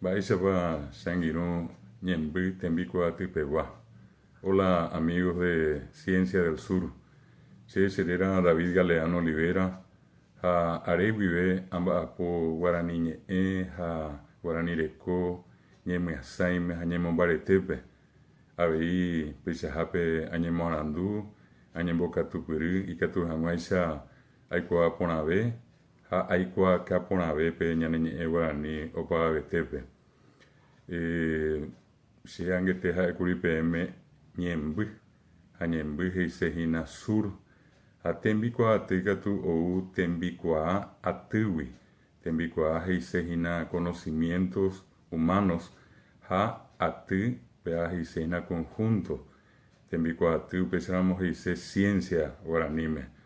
Mba'éichapa che angirũ Ñemby Tembikuaatypegua. Hola amigos de Ciencia del Sur. Che cheréra David Galeano Olivera ha are guive amba'apo guarani ñe'ẽ ha guarani reko ñemyasãime ha ñemombaretépe. Avei peichahápe añemoarandu, añembokatupyry ikatu hag̃uáicha aikuaa porãve Ha aikuaaka porãve pe ñane ñe'ẽ guarani opavavetépe. Che angete ha'ékuri peẽme ñemby, ha ñemby he'ise hína sur, ha tembikuaaty katu ou tembikuaa atýgui, tembikuaa he'ise hína conocimientos humanos ha aty péva he'ise hína conjunto, tembikuaaty upéicharamo he'ise ciencia guaraníme.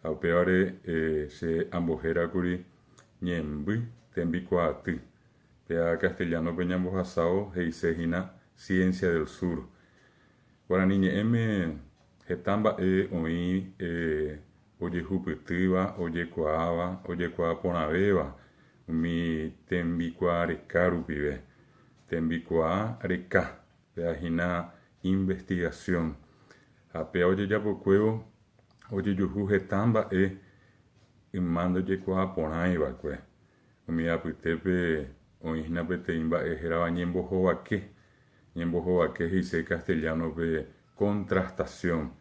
Ha upévare che ambohérakuri Ñemby Tembikuaaty. Péa castellano-pe ñambohasávo he'ise hína Ciencia del Sur. Guarani ñe'ẽme heta mba'e oĩ ojehupytýva, ojekuaáva, ojekuaa porãvéva umi tembikuaa reka rupive. Tembikuaa reka, péa hína investigación. Ha péa ojejapokuévo Ojejuhu heta mba'e yma ndojekuaa porãi va'ekue. Umi apytépe oĩ hína peteĩ mba'e hérava ñembohovake. Ñembohovake he'ise castellano-pe contrastación.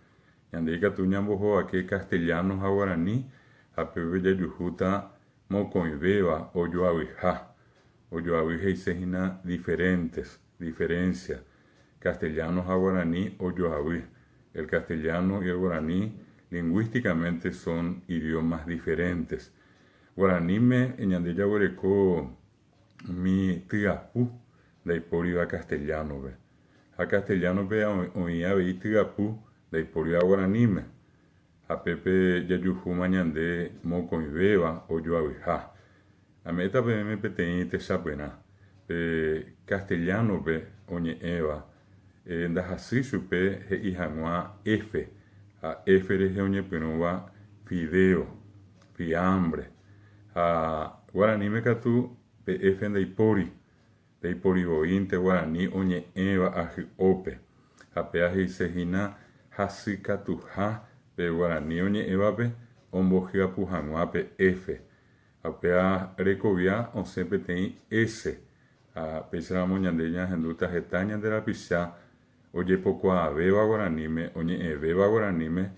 Ñande ikatu ñambohovake castellano ha guarani ha pépe jajuhúta mokõivéva ojoavyha. Ojoavy he'ise hína diferentes, diferencia. Castellano ha guarani ojoavy. El castellano y el guaraní lingüísticamente son idiomas diferentes. Guaraníme ñande jaguereko umi tyapu ndaipóriva castellano-pe. Ha castellano-pe oĩ avei tyapu ndaipóriva guaraníme. Ha pépe jajuhúma ñande mokõivéva ojoavyha. Ame'ẽta peẽme peteĩ techapyrã, pe castellano-pe oñe'ẽva ndahasýi chupe he'i hag̃ua F ha F rehe oñepyrũva fideo, fiambre, ha guaraníme katu pe F ndaipóri, ndaipóri voínte guarani oñe'ẽva ahy'ópe, ha péa he'ise hína hasykatuha pe guarani oñe'ẽvape ombohyapu hag̃ua pe F. Ha upéva rekovia osẽ peteĩ S. Ha péicharamo ñande ñahendúta heta ñande rapicha ojepokuaavéva guaraníme, oñe'ẽvéva guaraníme,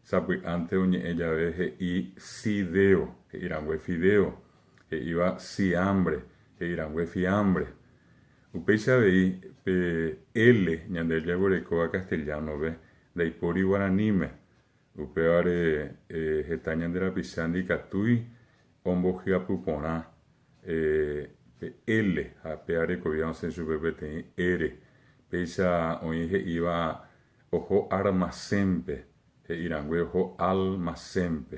sapy'ánte oñe'ẽ jave he'i sideo, he'irangue fideo, he'íva siambre, he'irangue fiambre. Upéicha avei pe L ñande jaguerekóva castellano-pe ndaipóri guaraníme. Upévare heta ñande rapicha ndikatúi ombohyapu porã pe L ha pe arekovia osẽ chupe peteĩ R. Péicha oĩ he'íva oho armacén-pe, he'i rangue oho almacén-pe.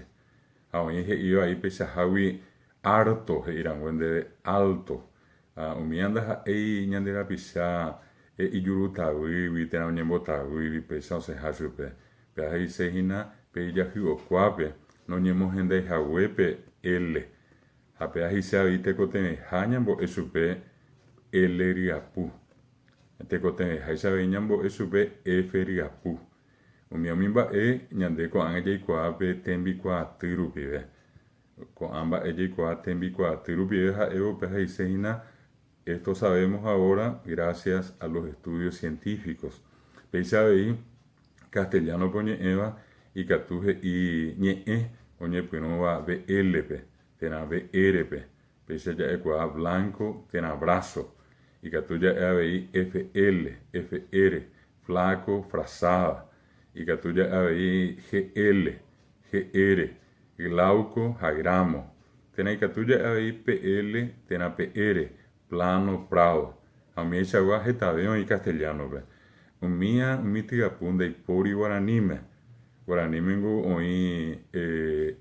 Ha oĩ he'íva ai peichahágui harto, he'i rangue ndéve alto. Ha umíva ndaha'éi ñande rapicha ijurutavýgui térã oñembotavýgui péicha osẽha chupe. Péva he'ise hína pe ijahy'okuápe noñemohendái hague pe L. Ha péva he'ise avei tekotevẽha ñambo'e chupe L ryapu. Tekotevẽháicha avei ñambo'e chupe F ryapu. Umi umi mba'e ñande ko'ág̃a jaikuaa pe tembikuaaty rupive. Ko'ã mba'e jaikuaa tembikuaaty rupive ha'évo upe he'ise hína Esto sabemos ahora gracias a los estudios científicos. Péicha avei castellano-pe oñe'ẽva ikatu he'i ñe'ẽ oñepyrũva BL-pe térã BR-pe, péicha ja'ekuaa blanco térã brazo. Ikatu ja'e avei FL, FR, flaco, frazada. Ikatu ja'e avei GL, GR, Glauco ha gramo. Térã ikatu ja'e avei PL térã PR, plano, prado. Ha umichagua hetave oĩ castellano-pe. Umía umi tyapu ndaipóri guaraníme. Guaranímengo oĩ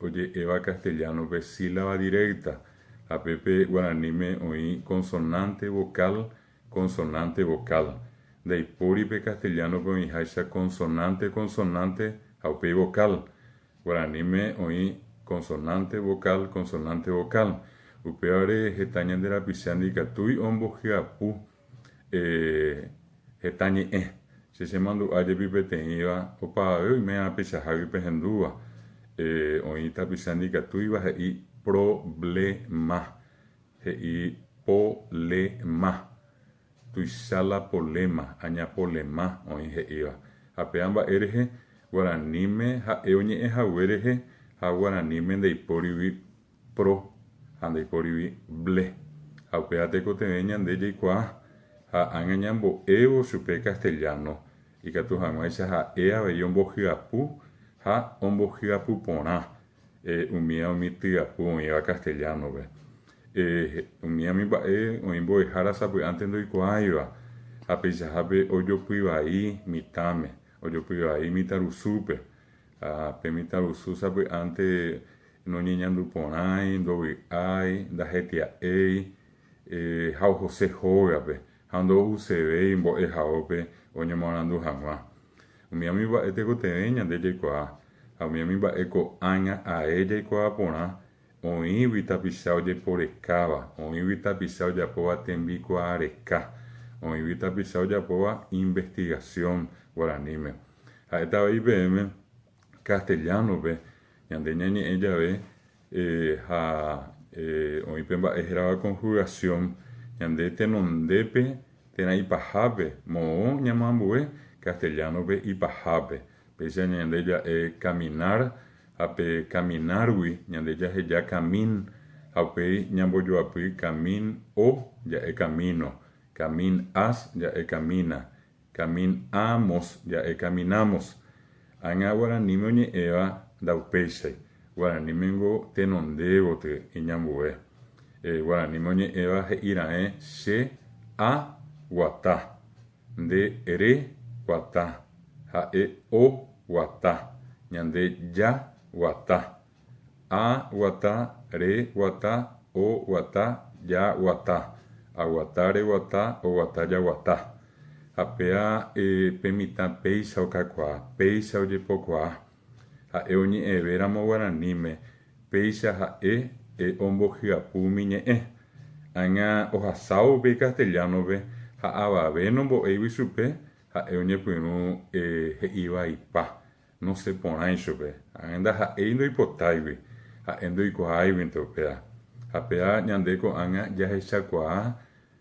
oje'éva castellano-pe sílaba directa, ha pépe guaraníme oĩ consonante vocal, consonante vocal. Ndaipóri pe castellano-pe oĩháicha consonante, consonante ha upéi vocal. Guaraníme oĩ consonante, vocal, consonante, vocal. Upévare heta ñande rapicha ndikatúi ombohyapu heta ñe'ẽ. Che chemandu'a jepi peteĩva opavave oime peichahágui pehendúva. Oĩ tapicha ndikatúiva he'i problema, he'i polema. Tuicha la polema, añapolema oĩ he'íva. Ha péva mba'e rehe, guaraníme ha'e oñe'ẽ hague rehe ha guaraníme ndaipórigui pro ha ndaipórigui ble. Ha upéva tekotevẽ ñande jaikuaa ha ág̃a ñambo'évo chupe castellano ikatu hag̃uáicha ha'e avei ombohyapu ha ombohyapu porã umíva umi tyapu oĩva castellano-pe. Umíva umi mba'e oĩ mbo'ehára sapy'ánte ndoikuaáiva ha peichahápe ojopyvai mitãme, ojopyvai mitãrusúpe. Ha pe mitãrusu sapy'ánte noñeñanduporãi, ndovy'ái, ndahetia'éi ha ohose hógape ha ndo'usevéi mbo'ehaópe oñemoarandu hag̃ua. Umi umi mba'e tekotevẽ ñande jaikuaa ha umi umi mba'e ko'ág̃a ae jaikuaa porã oĩgui tapicha ojeporekáva, oĩgui tapicha ojapóva tembikuaareka, oĩgui tapicha ojapóva investigación guaraníme. Ha'éta avei peẽme castellano-pe ñande ñañe'ẽ jave ha oĩ pe mba'e hérava conjugación ñande tenondépe térã ipahápe moõ ñamoambue castellano-pe ipahápe. Péicha ñande ja'e caminar ha pe caminar-gui ñande jaheja camin ha upéi ñambojoapy camin o ja'e camino, camin as ja'e camina, camin amos ja'e caminamos. Ág̃a guaraníme oñe'ẽva ndaupéichai. Guaranímengo tenondévoty iñambue. Guaraníme oñe'ẽva he'iraẽ che a guata, nde re guata, ha'e o guata, ñande ja guata, a guata, re guata, o guata, ja guata, aguata, reguata, oguata, jaguata. Ha péa pe mitã péicha okakuaa, péicha ojepokuaa. Ha'e oñe'ẽvéramo guaraníme, péicha ha'e ombohyapu umi ñe'ẽ. Ág̃a ohasávo upéi castellano-pe ha avave nombo'éigui chupe, ha'e oñepyrũ he'ivaipa, nosẽporãi chupe. Ág̃a ndaha'éi ndoipotáigui, ha'e ndoikuaáiguinte upéva. Ha péva ñande ko'ág̃a jahechakuaa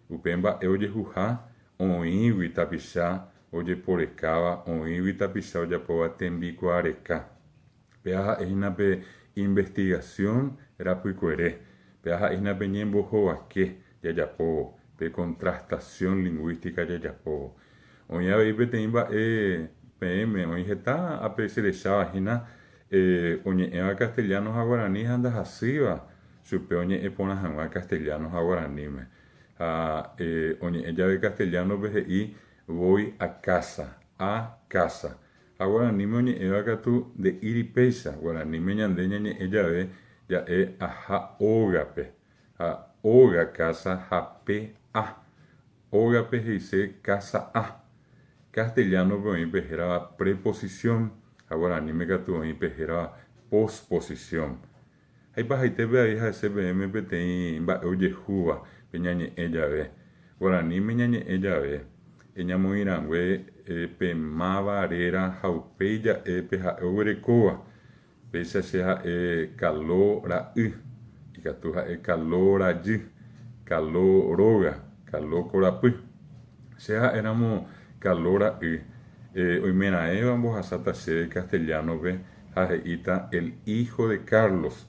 upe mba'e ojehuha oĩgui tapicha ojeporekáva, oĩgui tapicha ojapóva tembikuaareka. Péva ha'ehína pe investigación rapykuere, péva ha'ehína pe ñembohovake jajapóvo, pe contrastación lingüística jajapóvo. Oĩ avei peteĩ mba'e peẽme, oĩ heta ápe cherecháva hína oñe'ẽva castellano ha guarani ha ndahasýiva chupe oñe'ẽ porã hag̃ua castellano ha guaraníme. Ha oñe'ẽ jave castellano-pe he'i voy a casa, a casa. Ha guaraníme oñe'ẽva katu nde'íri péicha, guaraníme ñande ñañe'ẽ jave ja'e aha ógape. Ha óga casa ha pe a. Ógape he'ise casa a. Castellano-pe oĩ pe hérava preposición ha guaraníme katu oĩ pe hérava posposición. Ha ipahaitépe avei ha'ese peẽme peteĩ mba'e ojehúva pe ñañe'ẽ jave. Guaraníme ñañe'ẽ jave, ñamoĩrangue pe máva réra ha upéi ja'e pe ha'e oguerekóva. Péicha che ha'e Kalo ra'y, ikatu ha'e Kalo rajy, Kalo róga, Kalo korapy. Che ha'éramo Kalo ra'y, oimeraẽva ombohasáta chéve castellano-pe ha he'íta el hijo de Carlos.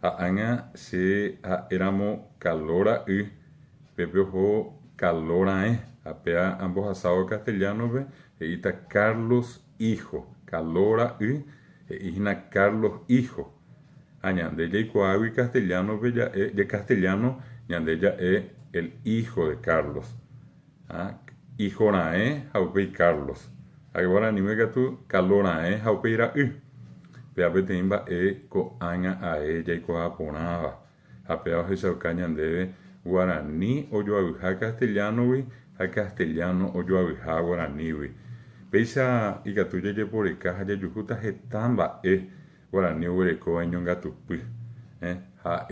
Ha ág̃a che ha'éramo Kalo ra'y, pépe oho Kalo raẽ, ha péa ambohasávo castellano-pe he'íta Carlos hijo. Kalo ra'y he'íhína Carlos hijo. Ha ñande jaikuaágui castellano-pe ja'e, castellano ñande ja'e el hijo de Carlos. Ha hijo raẽ ha upéi Carlos. Ha guaraníme katu Kalo raẽ ha upéi ra'y. Péa peteĩ mba'e ko'ág̃a ae jaikuaa porãva. Ha péa ohechauka ñandéve guarani ojoavyha castellano-gui ha castellano ojoavyha guaranígui. Péicha ikatu jajeporeka ha jajuhúta heta mba'e guarani oguerekóva iñongatupy. Ha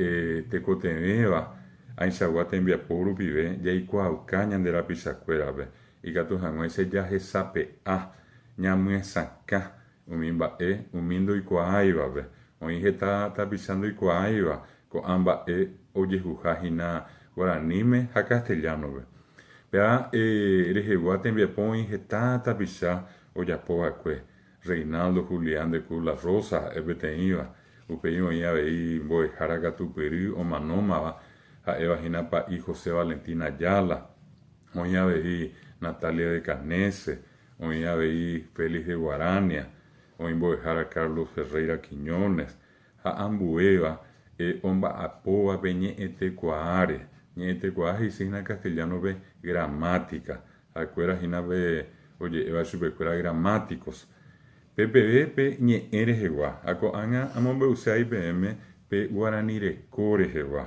tekotevẽva ãichagua tembiapo rupive jaikuaauka ñande rapichakuérape, ikatu hag̃uáicha jahesape'a, ñamyesakã umi mba'e umi ndoikuaáivape. Oĩ heta tapicha ndoikuaáiva ko'ã mba'e ojehuha hína guaraníme ha castellano-pe. Péva rehegua tembiapo oĩ heta tapicha ojapo va'ekue. Reinaldo Julián de Cruz Larrosa ha'e peteĩva, upéi oĩ avei mbo'ehára katupyry omanómava, ha'éva hína pa'i José Valentín Ayala, oĩ avei Natalia de Canese, oĩ avei Félix de Guarania, oĩ mbo'ehára Carlos Ferreira Quiñónez, ha ambuéva omba'apóva pe ñe'ẽtekuaáre. Ñe'ẽtekuaa he'ise hína castellano-pe gramática, Ha'ekuéra hína pe oje'éva chupekuéra gramáticos. Pepeve pe ñe'ẽ rehegua, ha ko'ág̃a amombe'usái peẽme pe guarani reko rehegua.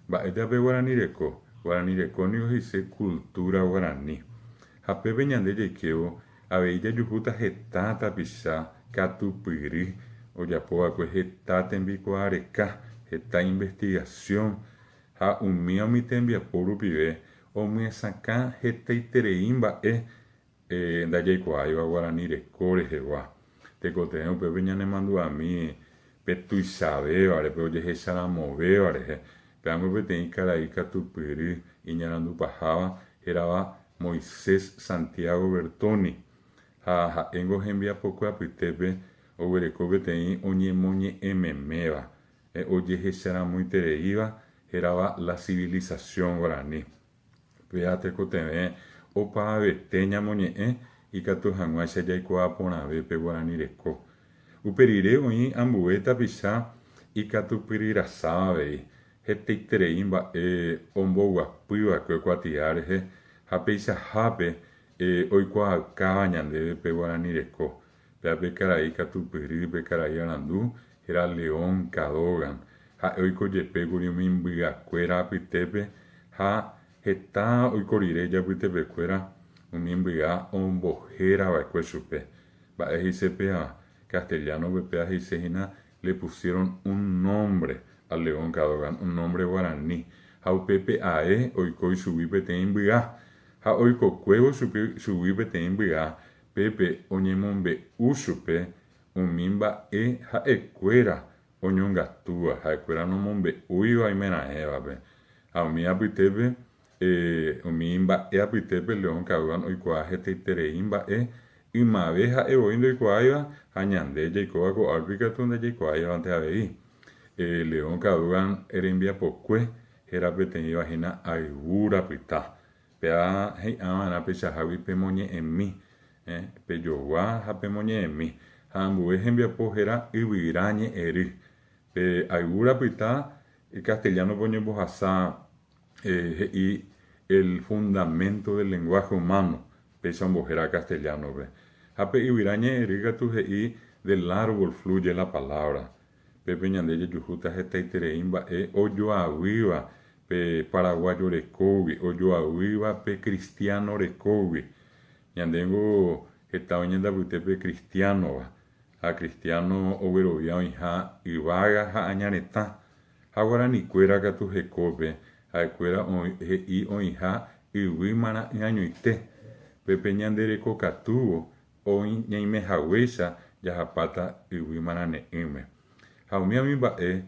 Mba'éta pe guarani reko? Guarani reko niko he'ise cultura guarani. Ha pépe ñande jaikévo avei jajuhúta heta tapicha katupyry ojapova'ekue heta tembikuaareka, heta investigación, ha umíva umi tembiapo rupive omyesakã hetaiterei mba'e ndajaikuaáiva guarani reko rehegua. Tekotevẽ upépe ñanemandu'ami pe tuichavévare, pe ojehecharamovéva rehe. Pévango peteĩ karai katupyry iñarandupaháva hérava Moisés Santiago Bertoni, ha ha'éngo hembiapokue apytépe oguereko peteĩ oñemoñe'ẽmeméva Ojehecharamoitereíva hérava La civilización guarani. Péa tekotevẽ opavavete ñamoñe'ẽ ikatu hag̃uáicha jaikuaa porãve pe guarani reko. Upe rire oĩ ambue tapicha ikatupyryrasáva avei, hetaiterei mba'e omboguapyva'ekue kuatia rehe ha peichahápe oikuaaukáva ñandéve pe guarani reko. Péa pe karai katupyry, pe karai arandu, héra León Cadogan. Ha'e oiko jepékuri umi mbyakuéra apytépe ha heta oiko rire ijapytepekuéra umi mbya ombohéra va'ekue chupe. Mba'e he'ise péva? Castellano-pe péva he'ise hína le pusieron un nombre a León Cadogan, un nombre guaraní. Ha upépe ae oiko ichugui peteĩ mbya. Ha oikokuévo chugui peteĩ mbya, Pépe oñemombe'u chupe umi mba'e ha'ekuéra oñongatúva, ha'ekuéra nomombe'úiva oimeraẽvape. Ha umi apytépe, umi mba'e apytépe León Cadogan oikuaa hetaiterei mba'e ymave ha'e voi ndoikuaáiva ha ñande jaikóva ko'árupi katu ndajaikuaáivante avei. León Cadogan rembiapokue héra peteĩva hína Ayvu Rapyta. Péva he'i'ava'erã peichahágui pemoñe'ẽmi, pejogua ha pemoñe'ẽmi. Ha ambue hembiapo héra yvyra ñe'ẽry. Pe ayvu rapyta castellano-pe oñembohasa he'i el fundamento del lenguaje humano, péicha ombohéra castellano-pe. Ha pe yvyra ñe'ẽry katu he'i del árbol fluye la palabra. Pépe ñande jajuhúta hetaiterei mba'e ojoavýva pe paraguayo rekógui, ojoavýva pe cristiano rekógui. Ñandéngo heta oĩ ñande apytépe cristiánova, ha cristiano oguerovia oĩha yvága ha aña retã. Ha guaranikuéra katu hekópe, ha'ekuéra he'i oĩha yvy marã'ỹ añoite. Pépe ñande rekokatúvo Oĩ ñaime haguéicha jahapáta yvy marane'ỹme. Ha umi umi mba'e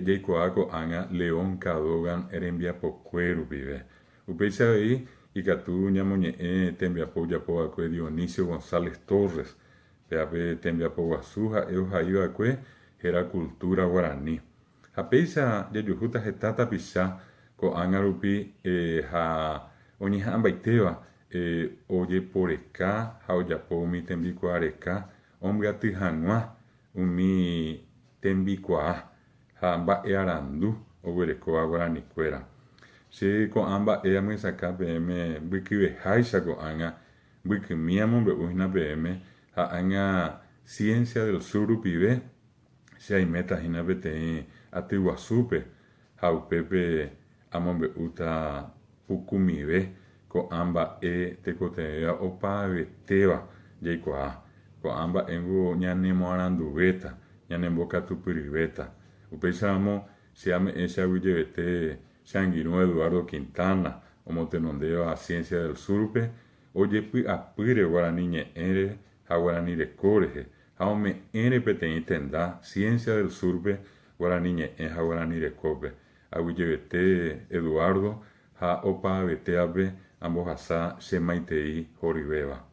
jaikuaa ko'ág̃a León Cadogan rembiapokue rupive. Upéicha avei ikatu ñamoñe'ẽ tembiapo ojapo va'ekue Dionisio González Torres, péva pe tembiapo guasu ha'e ohai va'ekue héra Cultura Guarani. Ha péicha jajuhúta heta tapicha ko'ág̃a rupi ha oñeha'ãmbaitéva ojeporeka ha ojapo umi tembikuaareka ombyaty hag̃ua umi tembikuaa ha mba'earandu oguerekóva guaranikuéra. Che ko'ã mba'e amyesakã peẽme mbykyveháicha ko'ág̃a, mbykymi amombe'u hína peẽme ha ág̃a Ciencia del Sur rupive, Che aiméta hína peteĩ aty guasúpe ha upépe amombe'úta pukumive ko'ã mba'e tekotevẽva opavetéva jaikuaa. Ko'ã mba'éngo ñanemoaranduvéta, ñanembokatupyryvéta. Upéicharamo. Che ame'ẽ che aguyjevete che angirũ Eduardo Quintana, omotenondéva Ciencia del Sur-pe, ojepy'apýre guarani ñe'ẽre ha guarani reko rehe, ha ome'ẽre peteĩ tenda Ciencia del Sur-pe guarani ñe'ẽ ha guarani rekópe. Aguyjevete Eduardo ha opavetévape ambohasa che maitei horyvéva.